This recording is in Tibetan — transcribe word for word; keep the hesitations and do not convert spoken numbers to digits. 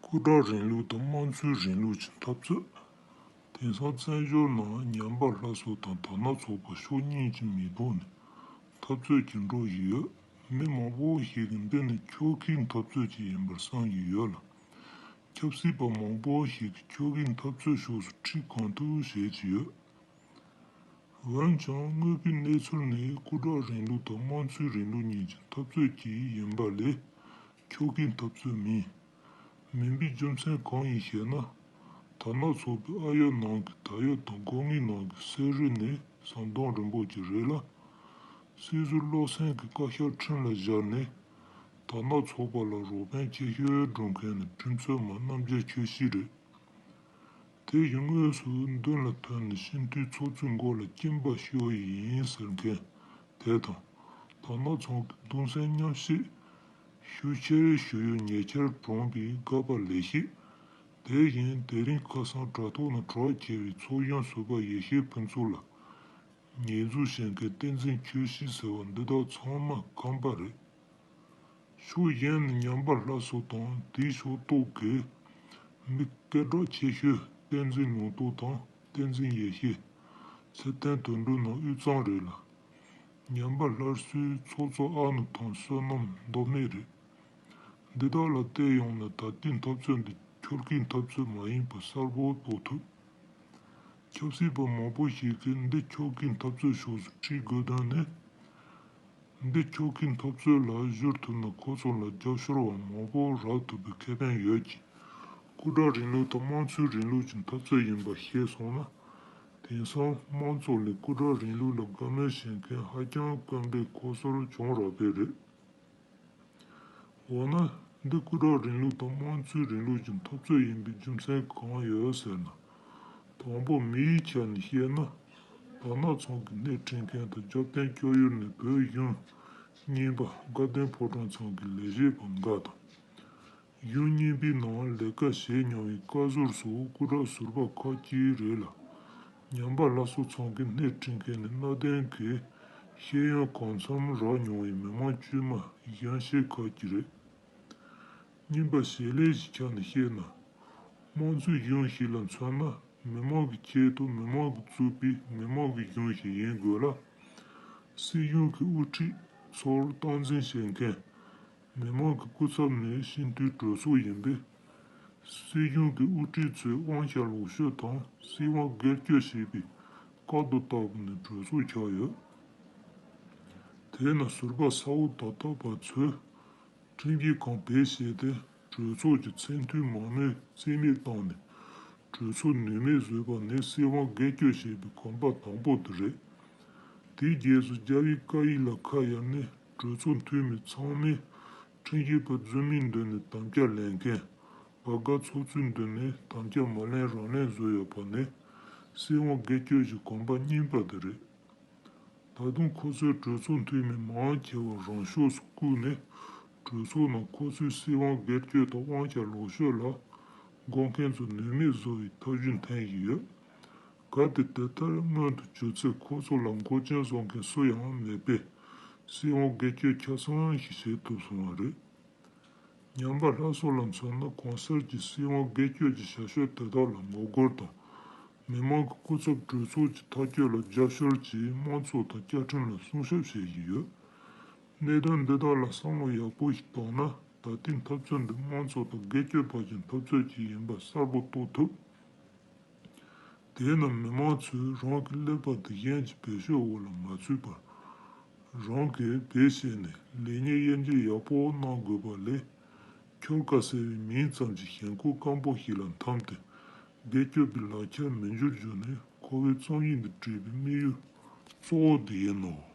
སྐུ་དྲག་རིང་ལུགས་དང་དམངས་གཙོའི་རིང་ལུགས་ཀྱི་འཐབ་རྩོད། དེང་སང་བཙན་བྱོལ་ནང་ཉམས་པ་སླར་གསོ་དང་དར་ནག་ཚོགས་པ་ཕྱོགས་གཉིས་ཀྱི་མི་ཐོག་ནས་འཐབ་རྩོད་ཀྱིས་འགྲོ་བཞིན་ཡོད། མི་མང་པོ་ཞིག་གིས་འདི་ནི་ཁྱོ་གའི་འཐབ་རྩོད་ཅིག་ཡིན་པར་བསམ་བཞིན་ཡོད་ལ། ཆབ་སྲིད་པ་མང་པོ་ཞིག་གིས་ཁྱོ་གའི་འཐབ་རྩོད་ཕྱོགས་སུ་ཁྲིད་གང་ཐུབ་བྱེད་ཀྱི་ཡོད། འོན་ཀྱང་དངོས་པོའི་གནས་ཚུལ་ནི་སྐུ་དྲག་རིང་ལུགས་དང་དམངས་གཙོའི་རིང་ལུགས་གཉིས་ཀྱི་འཐབ་རྩོད་ཅིག་ཡིན་པ་ལས་ཁྱོ་གའི་འཐབ་རྩོད་མིན། མིན་པའི་རྒྱུ་མཚན་གང་ཡིན་ཞེ་ན། དར་ནག་ཚོགས་པའི་ཨ་ཡོད་ནང་གི་དར་ཡོད་དང་སྒོ་ངའི་ནང་གི་གསེར་རི་ནི་ཟམ་གདོང་རིན་པོ་ཆེ་རེད་ལ། སྲིད་ཟུར་བློ་སེང་གི་བཀའ་ཤག་ཁྲིམས་ལ་སྦྱར་ནས་དར་ནག་ཚོགས་པ་ལ་རོགས་ཕན་ཆེ་ཤོས་སྒྲུབ་མཁན་ནི་ཁྲིམས་རྩོད་མ་རྣམ་རྒྱལ་ཆོས་སྐྱིད་རེད། དེ་ཡི་དངོས་སུ་མདུན་ལ་ཐོན་ནས་སྤྱི་འཐུས་ཚོགས་གཙོའི་མགོ་ལ་སྐྱིན་པ་ཤོར་ཡི་ཡིན་ཟེར་མཁན་དེ་དང་། དར་ནག་ཚང་གི་གདུང་སེམས་མཉམ་བསྐྱེད་ཤུགས་ཆེར་ཞུ་ཡུལ་ཉེ་ཆར་གྲོངས་པའི་སྒར་པ་ལེགས་བཤད། དེ་བཞིན་དེ་རིང་ཁ་སང་དྲ་ཐོག་ན་གྲགས་ཆེ་བའི་ཚོགས་གཞོན་ཟུར་པ་ཡེ་ཤེས་ཕུན་ཚོགས་ལ་ཉེས་འཛུགས་བྱེད་མཁན་བསྟན་འཛིན་ཆོས་སྐྱིད་ཟེར་བ་འདི་དག་ཚང་མ་ཁམས་པ་རེད། ཕྱོགས་གཞན་ནས་ཉམས་པ་སླར་གསོ་དང་དེའི་ཕྱོགས་གཏོགས་ཀྱི་མི་སྐད་གྲགས་ཆེ་ཤོས་བསྟན་འཛིན་ལུང་རྟོགས་དང་བསྟན་འཛིན་ཡེ་ཤེས། ཚེ་བརྟན་དོན་གྲུབ་རྣམས་དབུས་གཙང་རེད་ལ། ཉམས་པ་སླར་གསོའི་ཚོགས་གཙོ་ཨ་ནུ་དང་བསོད་ནམས་མདོ་སྨད་རེད། འདི་དག་ལ་བལྟས་ཡོང་ན་ད་ལྟའི་འཐབ་རྩོད་འདི་ཁྱོ་གའི་འཐབ་རྩོད་མ་ཡིན་པ་གསལ་པོ་རྟོགས་ཐུབ། ཆབ་སྲིད་པ་མང་པོ་ཞིག་གིས་འདི་ཁྱོ་གའི་འཐབ་རྩོད་ཕྱོགས་སུ་ཁྲིད་དགོས་དོན་ནི། འདི་ཁྱོ་གའི་འཐབ་རྩོད་ལ་གཞོལ་ཐུབ་ན་ཁོ་ཚོ་ལ་རྒྱབ་སྐྱོར་བ་མང་པོ་རག་ཐུབ་པའི་ཁེ་ཕན་ཡོད་ཀྱི། སྐུ་དྲག་རིང་ལུགས་དང་དམངས་གཙོའི་རིང་ལུགས་ཀྱི་འཐབ་རྩོད་ཡིན་པ་ཤེས་སོང་ན། དེང་སང་དམངས་གཙོ་ལས་སྐུ་དྲག་རིང་ལུགས་ལ་དགའ་མོས་བྱེད་མཁན་ཧ་ཅང་དཀོན་པའི་ཁོ་ཚོར་བྱུང་རག་པས་རེད། འོ་ན། འདི་སྐུ་དྲག་རིང་ལུགས་དང་དམངས་གཙོའི་རིང་ལུགས་ཀྱི་འཐབ་རྩོད་ཡིན་པའི་རྒྱུ་མཚན་གང་ཡོད་ཟེར་ན། དང་པོ་མིའི་ཆ་ནས་བཤད་ན། དར་ནག་ཚང་གི་སྣེ་ཁྲིད་མཁན་དང་རྒྱབ་རྟེན་སྐྱོར་ཡུལ་ནི་བོད་གཞུང་རྙིང་པ་དགའ་ལྡན་ཕོ་བྲང་ཚང་གི་ལས་བྱེད་པ་འགའ་དང་། གཞུང་རྙིང་པའི་ནང་ལས་ཀ་བྱས་མྱོང་བའི་བཀའ་ཟུར་སོགས་སྐུ་དྲག་ཟུར་པ་ཁག་ཅིག་རེད་ལ། ཉམས་པ་སླར་གསོ་ཚང་གི་སྣེ་ཁྲིད་མཁན་ནི་གནའ་དེང་གི་ཤེས་ཡོན་གང་འཚམ་རག་མྱོང་བའི་མི་མང་དཀྱུས་མ་གཞོན་སྐྱེས་ཁག་ཅིག་རེད། རྙིང་པ་བྱེད་ལས་ཀྱི་ཆ་ནས་བཤད་ན། དམངས་གཙོའི་གཞུང་ཞིག་ལ་མཚོན་ན་མི་མང་གི་ཆེད་དུ་མི་མང་གིས་བཙུགས་པའི་མི་མང་གི་གཞུང་ཞིག་ཡིན་དགོས་ལ། སྲིད་གཞུང་གི་དབུ་ཁྲིད་ཚོར་སྟངས་འཛིན་བྱེད་མཁན། མི་མང་གི་སྐུ་ཚབ་ནི་སྤྱི་འཐུས་གྲོས་ཚོགས་ཡིན་པས། སྲིད་གཞུང་གི་དབུ་ཁྲིད་ཚོས་དབང་ཆ་ལོག་སྤྱོད་དང་སྲིད་དབང་སྒེར་གཅོད་བྱེད་པའི་བཀག་རྡོ་ལྟ་བུ་ནི་གྲོས་ཚོགས་ཆགས་ཡོད། དེས་ན་ཟུར་པ་ས་འོག་ད་ལྟ་བ་ཚོས་ཁྲིམས་ཀྱི་གང་བེད་བྱས་ཏེ་གྲོས་ཚོགས་ཀྱི་ཚད་མཐོའི་མང་མོས་རྩིས་མེད་བཏང་ནས་གྲོས་ཚོགས་ནུས་མེད་བཟོས་པ་ནི་སྲིད་དབང་སྒེར་གཅོད་བྱེད་པའི་གོམ་པ་དང་པོ་དེ་རེད། དེའི་རྗེས་སུ་རྒྱ་བོད་སྐད་ཡིག་ལ་ཁ་གཡར་ནས་གྲོས་ཚོགས་འཐུས་མི་ཚང་མས་ཁྲིམས་ཞིབ་པ་རྫུན་མའི་མདུན་ནས་དམ་བཅའ་ལེན་མཁན་བར་ག་ཚོགས་གཙོའི་མདུན་ནས་དམ་བཅའ་མ་ལེན་རང་ལེན་བཟོས་ཡོད་པ་ནི་སྲིད་དབང་སྒེར་གཅོད་ཀྱི་གོམ་པ་རྙིང་པ་དེ་རེད། ད་དུང་ཁོ་ཚོས་གྲོས་ཚོགས་འཐུས་མི་མང་ཆེ་བ་རང་ཕྱོགས་སུ་བཀུག་ནས་གྲོས་ཚོགས་ནང་ཁོ་ཚོའི་སྲིད་དབང་སྒེར་གཅོད་དང་དབང་ཆ་ལོག་སྤྱོད་ལ་འགོག་མཁན་ཚོ་ནུས་མེད་བཟོ་བའི་ཐབས་ཇུས་འཐེན་བཞིན་ཡོད། གལ་ཏེ་དེ་ལྟར་མངོན་དུ་གྱུར་ཚེ་ཁོ་ཚོ་ལ་མགོ་རྐྱེན་བཟོ་མཁན་སུ་ཡང་མེད་པས་སྲིད་དབང་སྒེར་གཅོད་ཆ་ཚང་ཞིག་བྱེད་ཐུབ་སོང་བ་རེད། ཉམས་པ་སླར་གསོ་ལ་མཚོན་ན་གོང་གསལ་གྱི་སྲིད་དབང་སྒེར་གཅོད་ཀྱི་བྱ་སྤྱོད་དེ་དག་ལ་ངོ་རྒོལ་དང་། མི་མང་གི་སྐུ་ཚབ་གྲོས་ཚོགས་ཀྱི་ཐག་གཅོད་ལ་རྒྱབ་སྐྱོར་གྱིས་དམངས་གཙོ་དང་བཅའ་ཁྲིམས་ལ་སྲུང་སྐྱོབ་བྱེད་བཞིན་ཡོད། གནད་དོན་འདི་དག་ལ་བསམ་བློ་ཡག་པོ་ཞིག་བཏང་ན་ད་ལྟའི་འཐབ་རྩོད་འདི་དམངས་གཙོ་དང་སྒེར་གཅོད་བར་གྱི་འཐབ་རྩོད་ཅིག་ཡིན་པ་གསལ་པོ་རྟོགས་ཐུབ། དེས་ན་མི་མང་ཚོས་རང་གི་ཀླད་པ་དེ་གཞན་གྱི་བེད་སྤྱོད་འོག་ལ་མ་ཚུད་པར། རང་གིས་བེད་སྤྱད་ནས་ལེགས་ཉེས་དབྱེ་འབྱེད་ཡག་པོ་གནང་དགོས་པ་ལས། ཁྱོ་ག་ཟེར་བའི་མིང་ཙམ་གྱིས་ཞེན་ཁོག་སྐམ་པོ་ཞིག་ལ་འཐམས་ཏེ། སྒེར་གཅོད་པའི་ལག་ཆར་མི་འགྱུར་རྒྱུ་ནི་ཁོ་བོའི་རྩོམ་ཡིག་འདི་བྲིས་པའི་དམིགས་ཡུལ་གཙོ་བོ་དེ་ཡིན་ནོ།